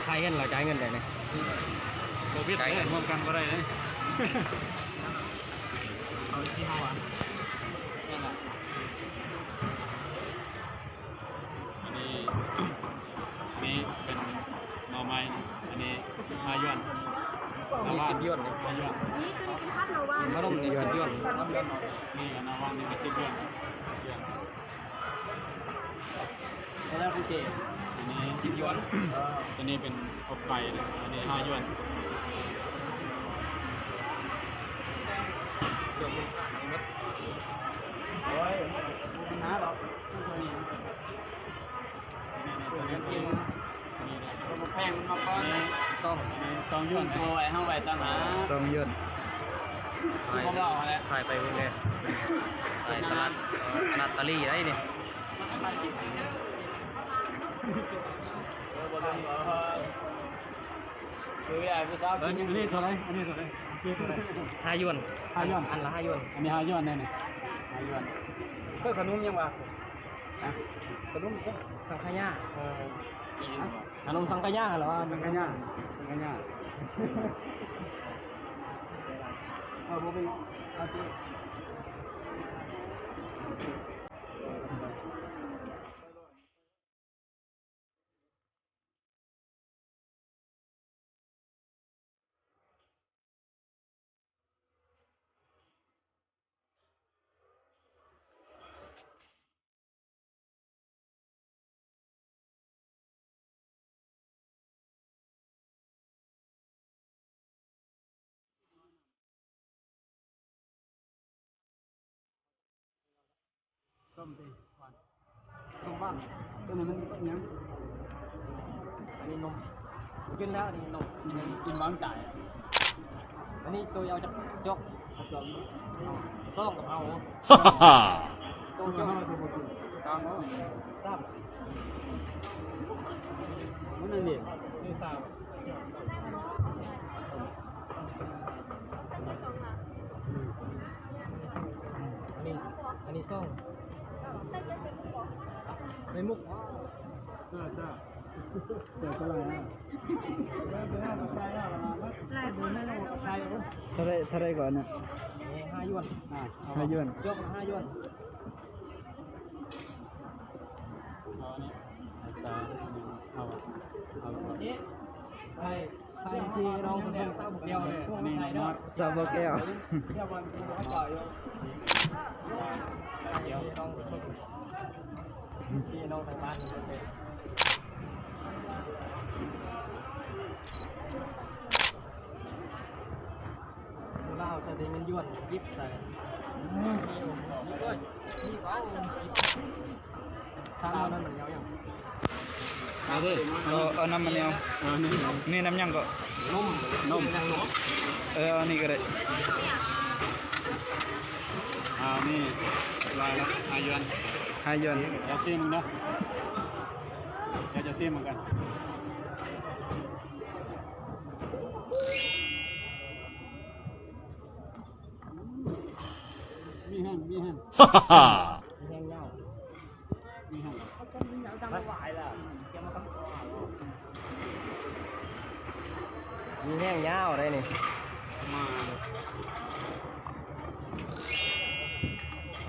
ຂາຍເງິນແລ້ວຈ່າຍເງິນໄດ້ເດ້. ໂຄວິດເດ້ ຮ່ວມກັນບໍ່ໄດ້ເດ້. ເອົາທີ່ເຮົາວ່າ ອັນນີ້ ອັນນີ້ເປັນໜໍ່ໄມ້ ອັນນີ້ຫ້າຢວນ ອັນນີ້ສິບຢວນ ຫ້າຢວນ ຂະໜົມນີ້ສິບຢວນ ນີ້ໜໍ່ໄມ້ນີ້ສິບຢວນ. ແລ້ວໂອເຄ ອັນນີ້ສິບຢວນ ຕົວນີ້ເປັນອົບໄກ່ ອັນນີ້ຫ້າຢວນ. ໂອ້ຍ ບໍ່ມີບັນຫາດອກ ແພງມາກ່ອນ ສອງ ສອງຢວນ ເອົາໄວ້ ເຮົາໄວ້ຕາມຫາ ສອງຢວນ. ຄືເວົ້າຫັ້ນແຫຼະ ຖ່າຍໄປເບິ່ງແດ່ ຖ່າຍຕະຫຼາດ ເອີ ຕະຫຼາດຕາລີໄດ໋ນີ້. ອັນນີ້ເທົ່າໃດ? ອັນນີ້ເທົ່າໃດ? ອັນນີ້ເທົ່າໃດ? ຫ້າຢວນ ຫ້າຢວນ ອັນລະຫ້າຢວນ ອັນນີ້ຫ້າຢວນແນ່ນີ້ ຫ້າຢວນ. ເຄີຍຂະໜົມຫຍັງວະ? ຮະ? ຂະໜົມສັງຂະຍາ ເອີ ຂະໜົມສັງຂະຍາ ຫັ້ນລະວ່າ ສັງຂະຍາ ສັງຂະຍາ ເອີ ບໍ່ເປັນຫຍັງ ເອົາຊິ. ຕົ້ມຕິ ຕົ້ມບ້າງ ໂຕນີ້ມັນຫຍັງ? ອັນນີ້ນົມ ກິນແລ້ວ ອັນນີ້ນົມ ອັນນີ້ກິນວາງຈາຍ. ອັນນີ້ໂຕເອົາຈັກຈອກ? ສອງກັບເຮົາ ໂຕເອົາ ສາມ ສາມ ມັນອັນນີ້ ນີ້ສາມ. ອັນນີ້ ອັນນີ້ສອງ ໄຂ່ມຸກ ເອີ ຈ້າ ແຕ່ກໍຫຼາຍນະ ຫຼາຍຄົນ ເທົ່າໃດ ເທົ່າໃດກ່ອນນະ? ນີ້ຫ້າຢວນ ຫ້າ ຫ້າຢວນ ຈອກຫ້າຢວນ. ເອົາອັນນີ້ ເອົາ ເອົາ ເອົາ ນີ້ ໃສ່ ໃສ່ທີ່ນ້ອງເພິ່ນເບິ່ງ ສາວບໍ່ແກ້ວເດີ ອັນນີ້ນ້ອງມອດ ສາວບໍ່ແກ້ວ ດຽວກ່ອນ ດຽວ ທີ່ນ້ອງທາງບ້ານ ລາວໃສ່ແຕ່ເງິນຢວນ ຢິບໃສ່ ນີ້ເວົ້າ ທາງເຮົານັ້ນມັນຍາວຫຍັງ? ເອົາເດີ ເອົາ ເອົານ້ຳມັນແນວ ເອີ ນີ້ ນີ້ນ້ຳຫຍັງເກາະ? ນົມ ນົມ ເອີ ເອົານີ້ກໍໄດ້ ອ່າ ນີ້ລາຍລະຫ້າຢວນ ຫ້າຢວນ ດຽວຊິມເດີ ດຽວຈະຊິມເໝືອນກັນ. ມີແຮງ ມີແຮງ ມີແຮງຍາວ ມີແຮງ ມີແຮງຍາວໄດ໋ນີ້ ມາ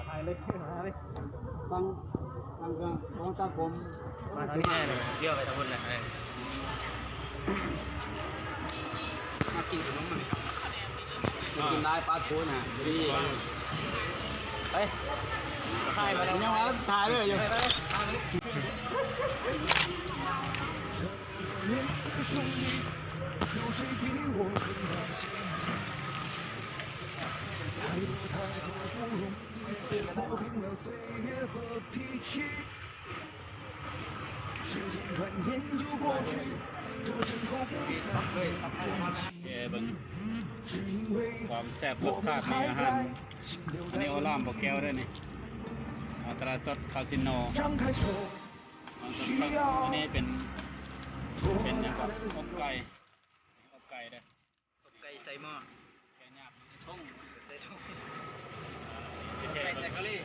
ຖ່າຍເລີຍ ຖ່າຍເລີຍ ຟັງ ຟັງເຄື່ອງ ຂອງຕາຜົມ ມາທາງນີ້ແນ່ ລ້ຽວໄປທາງພຸ້ນແຫຼະ. ມາກິນຂະໜົມມັນ ກິນຫຼາຍປາໂທນະ ດີ ໄປ ຖ່າຍໄປແລ້ວ ຍັງວ່າຖ່າຍເລີຍຢູ່. ເບິ່ງຄວາມແຊບລົດຊາດຂອງອາຫານ ອັນນີ້ໂອລາມບໍ່ແກ້ວເດ້ນີ້ ອ່າ ຕະຫຼາດສົດຄາຊິໂນ ອັນນີ້ເປັນ ເປັນຫຍັງກໍ ອົບໄກ່ ອົບໄກ່ເດ້ ໄກ່ໃສ່ໝໍ້ ໄກ່ຍາກ ຖົງ ໃສ່ຖົງ ອ່າ ໄກ່ໃສ່ກະລີ